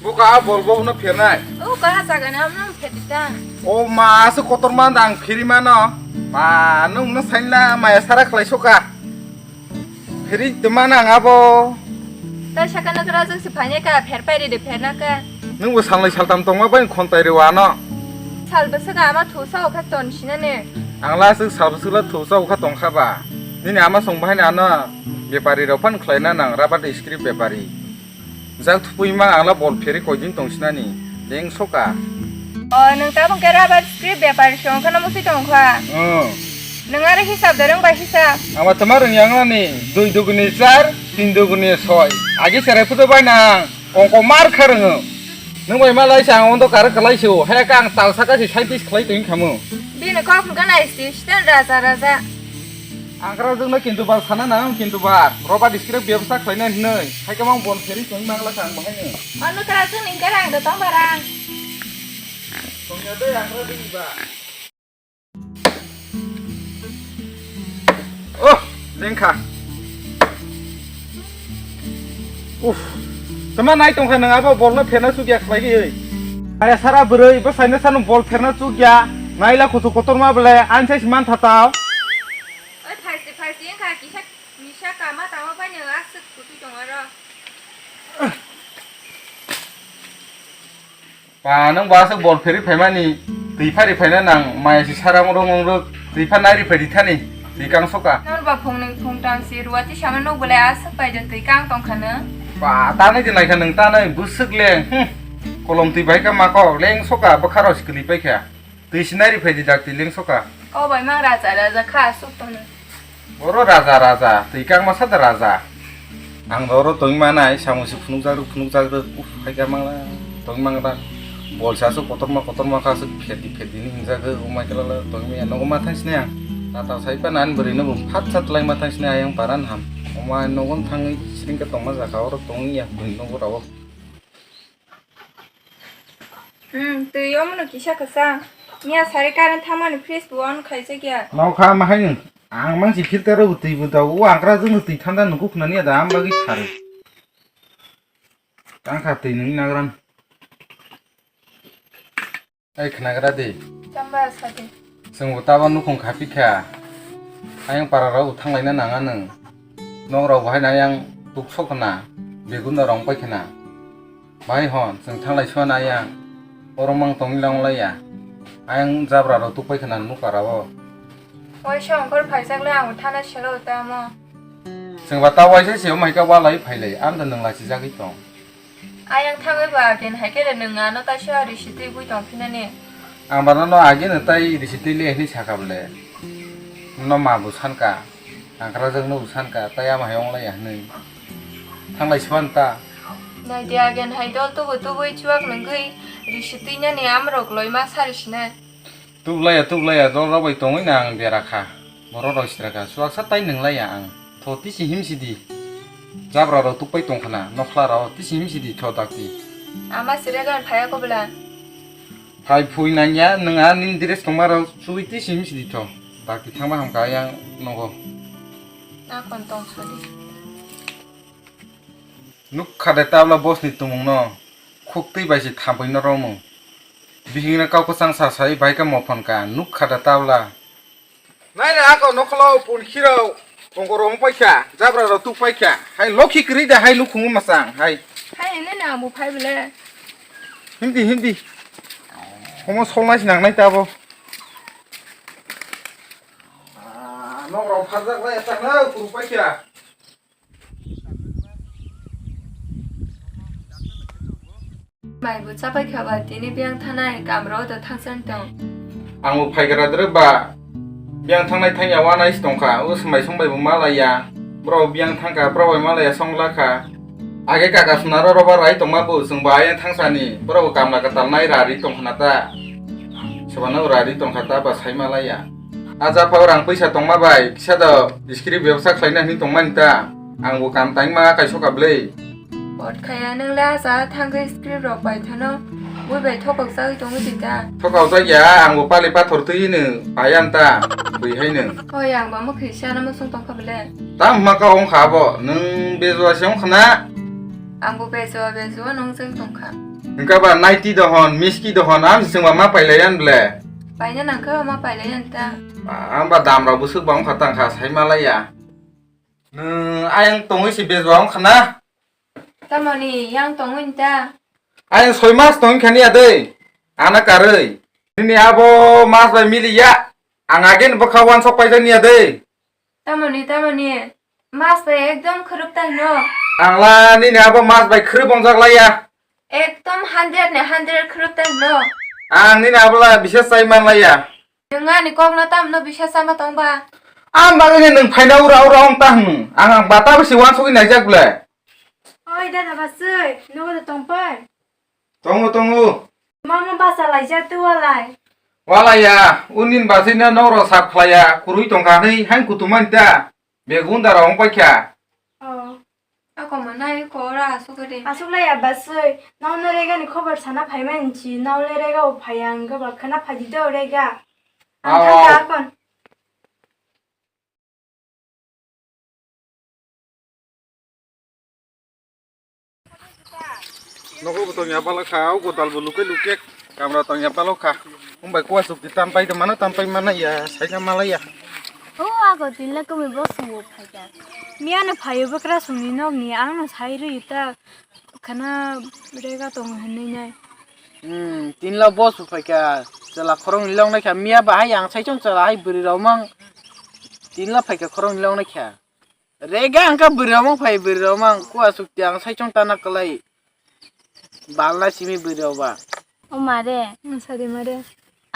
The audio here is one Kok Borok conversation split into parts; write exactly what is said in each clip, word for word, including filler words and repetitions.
Buka bol bo no phernai. O kaha jaga na amno pherita. O ma aswk kotor ma dang phiri mano. Ma nung no sainla maya sara khlai soka. Phiri tuma nang abo. Ta saka na kra jang se phane ka pher pai re de pher na ka. Nung bo salnai saltam tongma bai khontai re wano. Sal bwswk ama thusa o kha ton sinane. Ang la aswk sal bwswk la thusa o kha tong kha ba. Nini ama song bahai na ano bepari rok phan khlai na nang rubber script bepari. Jak thupui mang ang la bol pheri koi din tong sinani. Leng soka. O, nwng tabuk khe rubber script bepari se wngkha na musui tong kha. Oh. Nwng aro hisab da rwng bai hisab. Ang ba tama rwng yang nani. Dui duguni char, tin duguni soi. Agi serai phuto bai nang. Ongko mar kha rwngo. Nwng bai ma lai sa ang ondo kar kalai se o. Hai ka ang tal saka se scientist khlai tong khamu. Bini kok hwnkha nai sti sten raja raja. Ang kra jwkno kintu bar sana nang kintu bar. Roba district bebsa khlaina hinwi. Hai ka mang bon pheri tong mang la kha ang bahai nw. Ano kra jwkni khe rang da tong barang. Tongya de ang kra jwkni ba. Oh, lengkha. Uf. Tama nai tongkha nang abo bolno pherna chukya khlai ri. Are sara bwrwi bo saina sanu bol pherna chukya. Naila kuchu kotorma bole ansai man thatao. Oi phaisi phaisi wngkha kisa misa kama tama bai no aswk kutui tong aro. Pa nang ba aswk bol pheri phaimani twi phari phaina nang maya si sara moro moro twi pha nai ri phai di thani twi kang soka. Nor ba phung nung phung tang si ruati sama nuk bole aswk bai de twi kang tong khana. Pa ta nai di nai kha nung ta nai buswk leng. Hmm. Kolom twi bai ka ma ko leng soka bwkha ro si kli pai kha. Twi si nai ri phai di dak twi leng soka. Kau bai mang raja raja kha aswk tong nung. Oro raja, raja, twi kang masa da raja. Ang oro tongwi manai, samung si phunukjak rwk, phunukjak rwk, uf, hai ka mangla, tongwi mangla. Bol sa aswk kotorma, kotorma kha aswk pherdi, pherdi ni hinjak rwk, umai khe lala tongwi maya, nogo ma thang sinai ang. Tata sai pa nani bwrwi no bo phat chat lai ma thang sinai ayang paran ham. Umai nogo thangwi sring khe tongma jaga oro tongwi ya, bwrwi nogo rao. Hmm, twi omono kisa kwchang. Miya sari current thangmani fridge bo on khaijak ya. Nokha ma haino. Ang mangsi filter o twi bo da o ang kra jwng twi thanda nukuk khna niya da am bagwi thar. Tang kha twi nung nagran. Ai khnagra di. Chamba sadi. Chwng bo tabo nukhung kha pikha. Ayang para rok thang laina nang anw. Nok rok bo haino ayang tuk sok khna. Begun da rong pai khna. Bai hwn, chwng thanglai suan ayang. Oro mang tongwi lang laiya. Ayang jabra rok tukpai khna nukara o. Waisa ongkhor phaijak le ang thana selo tamo. Chwng ba ta waisa se omai ka walai phailai, amda nwng lachijagwi tong. Ayang thangwi ba agen hai khe le nwng ano taisa risi twi bui tong phinani. Ang ba nono ageno tai risi twi le hinwi sakha bole. No ma bo sanka. Ang kra jwk no bwsanka, tai ama hai wnglaiya hwnwi. Thanglai siban ta. Naidi agen hai dol tubu tubui chuak nungwi risi twinani amrok loima sari sinai. Tublaiya, tublaiya, dol rok bai tongwi na ang bera kha. Borok rok sitra kha, chuak sa tai nunglaiya ang. Tho tisi himsi di. Jabra rok tukpai tong khna, nokhla rok tisi himsi di tho dakti. Ama sire gan phaya ko bwla. Phai phui nangya, nwng a nini dress tongma rok chuwi tisi himsi di tho. Dakti thangma hamkha ayang nogo. Na kon tong sodi. Nukha de tabla boss ni tumung no. Khuk twi bai se thampui no romung. Bihing no kau kwchang sa sai bai ka mophon ka. Nukha de tabla. Nai na ako nokholo pun khiro. Kongkoro hong paikha. Jabra rok tuk paikha. Hai lokhi kri de hai nukhung masang. Hai. Hai ne na mu phai bele. Hindi, hindi. Homo solnai sinang nai tabo. Ah, nok rok pharjak lai ta na kuru paikha. Mai bo chapai kha ba tini biyang thanai kamro da thangsan tong. Ang bo phaigra dre ba biyang thangnai thangya wanai si tongkha, o swmai songbai bo malaiya, bro biyang thangkha, bro bai malaiya songla kha. Age kaka sunaro roba rai tongma bo, chwng bo ayang thangsani, bro bo kamla katal nai rari tongkhna ta. Sobano rari tongkha ta ba sai malaiya. A japhao rang puisa tongma bai, kisa do script bebsa khlaina hwnwi tongmani ta. Ang bo kam tangma kaisoka bwlwi. Pot khaya nwng le asa thangwi script rok bai thano. Bui bai thokok jagwi tongwi di ta. Thokok jak ya, ang bo pali pathor twi hino, pai ang ta, bui hai nwng. Hoi, ang ba mwkhwi sana muchung tongkha bwle. Tamo hwnma ka ongkha abo, nwng bejua se ongkha na? Ang bo bejua, bejua nung jeng tongkha. Wngkha ba naiti dohon, miski dohon, ang se chwngba ma pailaiyan ble. Paina nangkha ma pailaiyan ta. Ang ba dam rok bwswk ba wngkha tangkha, sai malaiya. Nwng ayang tongwi se bej ba wngkha na? Tamoni yang tongwi ta? Ayang soi mas tongwi khani ya dei. Ana karwi. Nini abo mas bai miliya. Ang again bwkha wansok paijak niya dei. Tamoni, tamoni, mas bai ekdom khwrwp ta hino. Ang la nini abo mas bai khwrwp wngjak laiya. Ekdom hundred ni hundred khwrwp ta hino. Ang nini abo la bisas chai man laiya. Nwng ani kok no tamno bisas chama tong ba? Ang bagwi ni nwng phaina ura ura wng ta hwn. Ang, ang bata bisi wansugwi naijak ble. Oi dada basui, nogo da tong pai? Tongo, tongo. Mama basa laijak tu walai. Walaiya, unin basina noro sap khlaiya, kurui tongkha hwnwi hain kutumani ta. Begun dara wng paikha. Oh. Ako manai ko ora asuk de. Asuk laiya basui, nauna rega ni khobor sana phaimani chi, naule rega o phaiya, ang gaba khana phaidi do rega. Ang thangka akon. Nogo bo tongya balokha, o godal bo luke luke kamra tongya balokha. Umbai kuwa sukti tanpai de mano, tanpai mana ya, saika malaya. O ago tinla kumi bo sungo phaika. Miya no phayo bokra sungni nokni, ang no sai rwi ta khana rega tong hinwi nai. Hmm, tinla bo su phaika, chwla khoroknwi longnai kha, miya bahai ang saichung chwla hai bwrwi rok mang tinla phaika khoroknwi longnai kha. Rega ang kha bwrwi rok mang phai, bwrwi rok mang kuwa sukti ang saichung tana kwlai. Balna simi bwrwi rok ba. O mare. Mwsadi mare.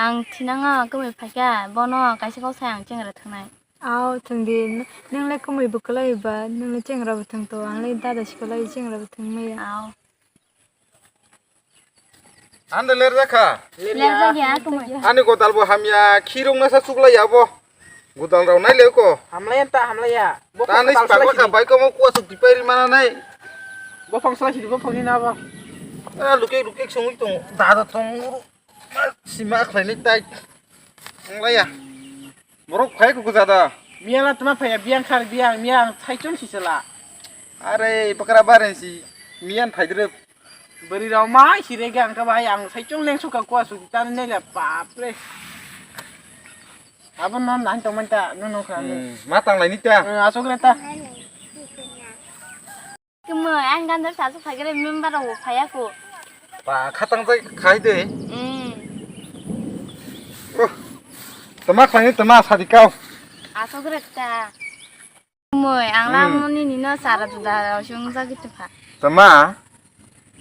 Ang thinango kwmwi phaikha, bono kaisa kok sai ang chengra thangnai. Aw, thwngdi. Nwngle kwmwi bo kwlai ba, nwngle chengra bo thwngto, angle dada sikolai chengra bo thwngmaya. Aw. Ande lerjakha. Lerjakya, kwmwi. Ani godal bo hamya, khirung nasa chuklai abo. Godal rok nai leko. Hamlaya ta, hamlaya. Bo ta ni pakla kha bai ko mo kuwa suk dipai ri mana nai. Bo phang sala sidi, bo phang ni na bo. Ah, lukek lukek songwi tong, dada tong. Sima khlai ni tai. Hamlaya. Borok phai kuku jada. Miya la tuma phaiya, biyang khar biyang, miya ang saichung si sela. Are, pakra baren si, miyan phaidrep. Bwrwi rok mai si rega ang kha bai, ang saichung leng suka kuwa suki tan nela, bapre. Abo no nang tong manta, no no kha. Hmm, ma tang lai ni ta. Hmm, asok re ta. Kemo, ang gandar sa su phagre member rok phaya ko. Pa khatang jai khai de. Hmm. Oh. Tama khlai ni tama sadi kau. Asok re ta. Moi, ang lamoni nino chara juda rok se wngjagwi tongkha. Tama?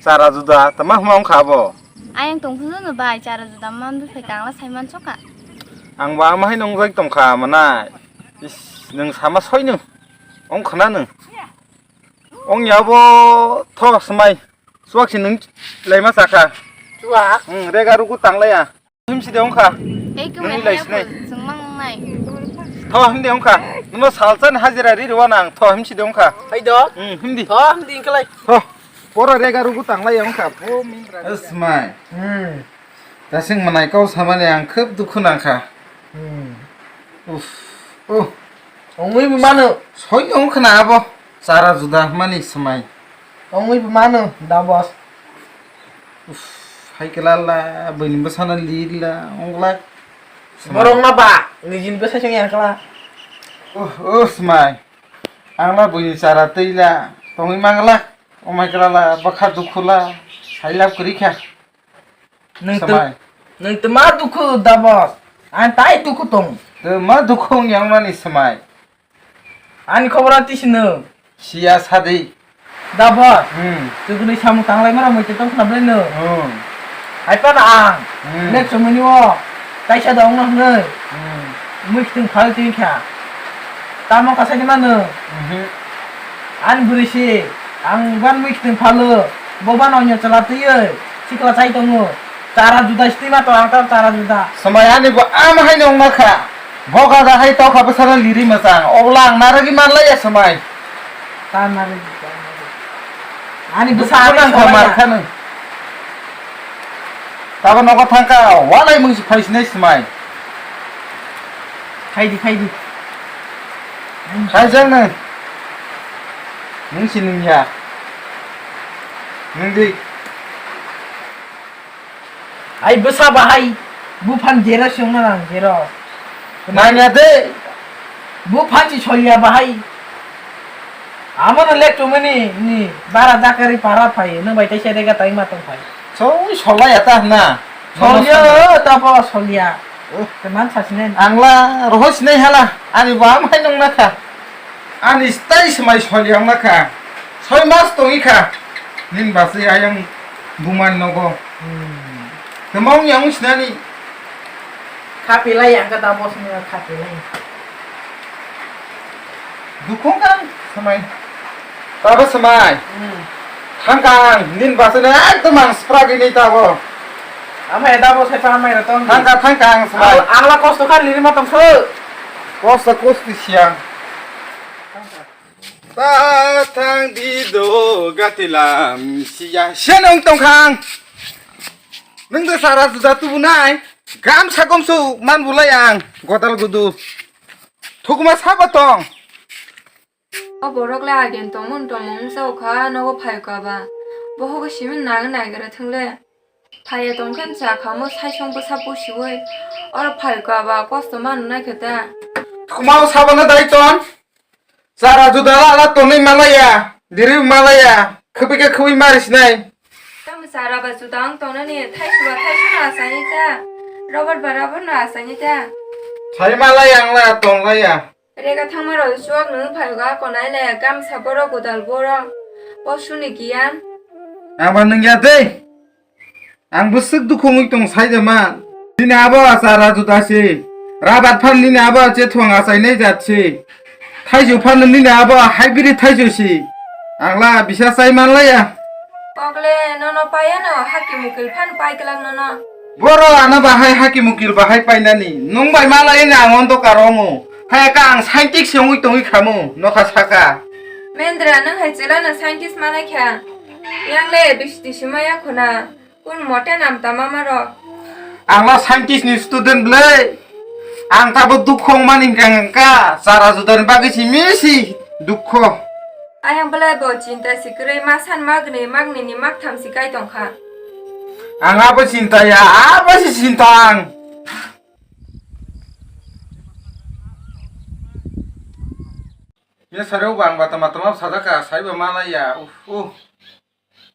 Chara juda, tama hwnma wngkha abo? Ayang tongphuru no bai, chara juda man bwphai kangla sai mansoka. Ang ba ama hai nongjak tongkha manai. Is, nwng sama soino. Ong khna nwng. Ong ya bo tho smai. Suak si nwng laima sakha. Suak? Hmm, rega rugu tanglaya. Himsi de ongkha. Ei, kwmai nwng lai sinai. Chwng mang nai. Tho himdi ongkha. Nwng salsa ni hajira ri rwa nang. Tho himsi de ongkha. Hai do? Hmm, himdi. Tho himdi ingkhlai. Tho. Pora rega rugu tanglai ongkha. Bo mingra. Smai. Hmm. Tasing manai kau samani ang khub dukhu nangkha. Hmm. Uff. Oh. Ongwi bo mano. Soi ongkha na abo. Chara juda mani smai. Ongwi bo mano, da boss. Uff, hai khe lala, bini bwsano lila, ongla. Borok na ba, nijini bwsa chwng yang kala. Uh, uh, smai. Angla bini chara twi la, tongwi mangla. Omai kala la, bwkha dukhu la, hai lab kwrwi kha. Nwng tw-, Smai. Nwng twma dukhu da boss. Ang tai dukhu tong. Twma dukhu wng yang mani smai. Ani khobor a tisi nw. Siya sadi. Da boss. Hmm. Chukuni samung tanglai mara muitu tong khna ble nw. Hmm. Hai pa da ang. Hmm. Nek chumuni o. Taisa da ongno hwnwi. Hmm. Mui khitwng phal twi kha. Tamo kasai ni mano. Mhm. Ani bwrwi si. Ang ban mui khitwng phalo. Bo ban onyo chwla twiwi. Sikla chai tongo. Chara juda sitwi ma to ang tamo chara juda. Swmai ani bo ama hai nong ma kha. Bo gada hai to kha bwsano liri mwchang. Obla ang narwgwi man laiya swmai. Ta narwgwi, ta narwgwi. Ani bwsa bwsa ani nang kha swmai mar ya. Kha nung. Tabo nogo thang kha, walai mung si phai sinai swmai. Khaidi, khaidi. Khaijak nung. Nung si nung ya. Nung di. Ai bwsa bahai, buphang jero songna nang jero. Nanya de. Buphang si soliya bahai. Amo no lek tongmani ni bara dakari para phai, no bai tai sere ga tai ma tong phai. Soi solaya ta na. Soliya, ta bo soliya. Oh. Teman sasinen. Angla rohos nei hala, ani ba mai nong na kha. Ani stai smai soli ang nakha. Soi mas tong ikha. Nin basi ayang bumani nogo. Hmm. Kemong yang sinani. Khapilai ang kata bos ni khapilai. Dukung kan samai. Baba samai. Hmm. Thangkang nin basi na ekdom ang spragi ni tabo. Ama eda bo sai pa mai raton. Thangka thangkang samai. Ang la kosto kar liri ma tong so. Kosto kosti siang. Ta thang di do gatilam siya. Siya nong tongkhang. Nung de sara juda tubu nai. Gam sagom su man bulai ang. Godal gudu. Thukuma saba tong. O borok le agen tongmung tongmung wngsa kha nogo phaikha ba. Bohogo simi nang naigra thwngle. Phaiya tongkhe cha kha mo saisong bwsa pusiwi. Oro phaikha ba kosto manu naikhe ta. Thukuma o sabana dai ton. Chara juda ala tonwi malaya, diri malaya, khwpwi khe khwpwi mari sinai. Tamo chara ba juda wng tongnani, thaisu ba thaisu no asani ta, rubber ba rubber no asani ta. Sai malaya ang la tonglaya. Rega thangma rok chuak nung phaio ga konai le, gamsa borok, godal borok, bosuni giyan. Aba nung ya tei. Ang bwswk dukhu wngwi tong sai de man. Nini abo achar ajuda se. Rabat phan nini abo chethuang achainai jat se. Thaichu phan nini abo hybrid thaichu se. Ang la bisa chai man laya. Kokle nono paiya no haki mukil phan pai kwlak nono. Boro ano bahai haki mukil bahai painani. Nung bai malai ni ang ondo karomo. Hai ka ang scientist se wngwi tongwi khamu. Nokha saka. Mendra nung hai chela no scientist manai kha. Yang le bisti simaya khuna. Kun mote nam tama maro. Ang la scientist ni student ble. Ang tabo dukho mani kang ka. Chara juda ni bagwi si misi dukho. Ayang belai bo chinta si kwrwi ma san magni magni ni magtham si kai tongkha. Ang abo chinta ya, abo si chinta ang. Ye sareo bang ba tama tama sajaka saiba malaya. Uf uf.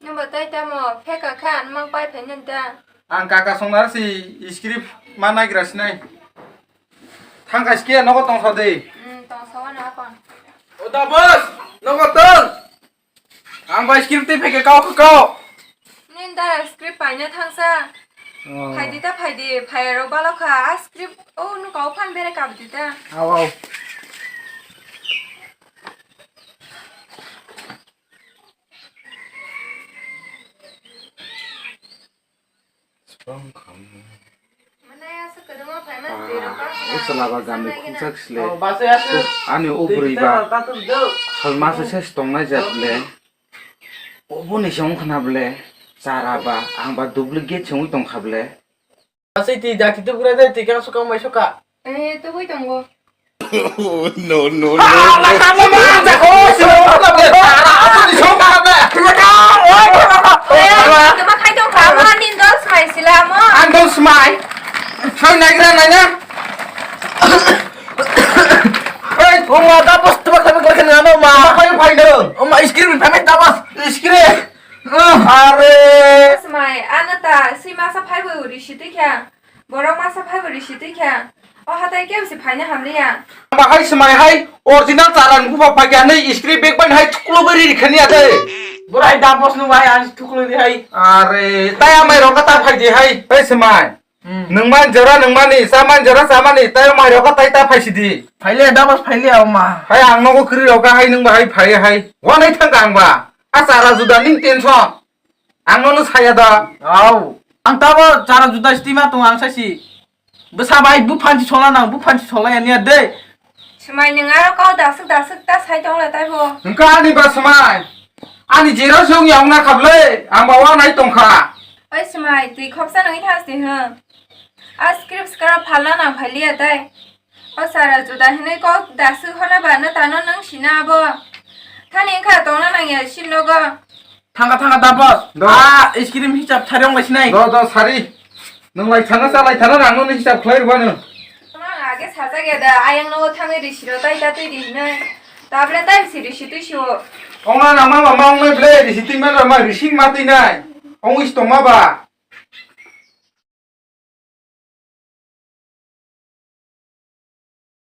Nwng bo tai tamo pheka kha, nwng pai phai nini ta? Ang kaka songnar si script ma naigra sinai. Thangka skia nogo tongsa de. Hmm, tongsa wano akon. O da boss, nogo tong. Ang bai script tei pheka kau kau. Nini da script paina thangsa. Oh. Phaidi ta phaidi, phai aro balo kha, a script o nu kau phan bere kabdi ta. Au au. Bwsala ba gam ni khungsa sle. Ani o bwrwi ba sal masa se tongnai jat le. Oboni se wngkhna ble chara ba ang ba duplicate se wngwi tongkha ble. Asai twi jati tugra de twi kang sukang bai suka. Eh, tubui tongo. Oh, no, no, no. Ah, la kamo ma ang jako, sino ka ble chara, asuni song ka ble. Eh, kama khai tong kha, mo ani dos mai sila mo. Ang dos mai. Soi nai gra nai na. Ei, oma, tapos tebak tebak lagi nama, ma. Apa yang paling dalam? Oma, iskrim, pamit tapos. Iskrim. Are. Smai, ano ta, si masa phai bo uri sitwi kha. Borok masa phai bo uri sitwi kha. O hatai kebo si phaina hamliya. Bahai smai hai, original charan buba pagya nei iskri bag ban hai thuklo beri rikhani ate. Borai da bos nu bai an thuklo di hai. Are, taya mai roka ta phai di hai. Ei smai. Hmm. Nungman jora nungmani, saman jora samani, taya mai roka tai ta phai sidi. Phaile da bos phaile o ma. Hai ang nogo kri roka hai nung bahai phai hai. Wanai thang ang ba. A chara juda ning tension. Ang nono saya da. Au. Ang tabo chara juda stima tong ang sasi. Bwsa bai buphansi sola nang, buphansi sola ya niya de. Swmai nwng aro kau daswk daswk ta sai tong le taibo. Hwnkha ani ba swmai. Ani jero se wngya wngna kha ble, ang ba wanai tongkha. Oi swmai, twi khopsa nangwi thas di hwn. A script skara phalna nang phailiya tei. O sara juda hinwi kok daswk hwnwi ba no tano nwng sina abo. Thani wngkha tongna nangya sin nogo. Thanga thanga da boss. Do. Ah, ice cream hisab thari ong lai sinai. Do, do, sari. Nwng lai thana cha lai thana rang no hisab khlai rwba no. Mang age sajak ya da, ayang no thangwi risi ro tai ta twi di hinwi. Tabra tai si risi twi si o. Ong na nama mama ong nai ble risi twi ma rama risi ma twi nai. Ong is tong ma ba.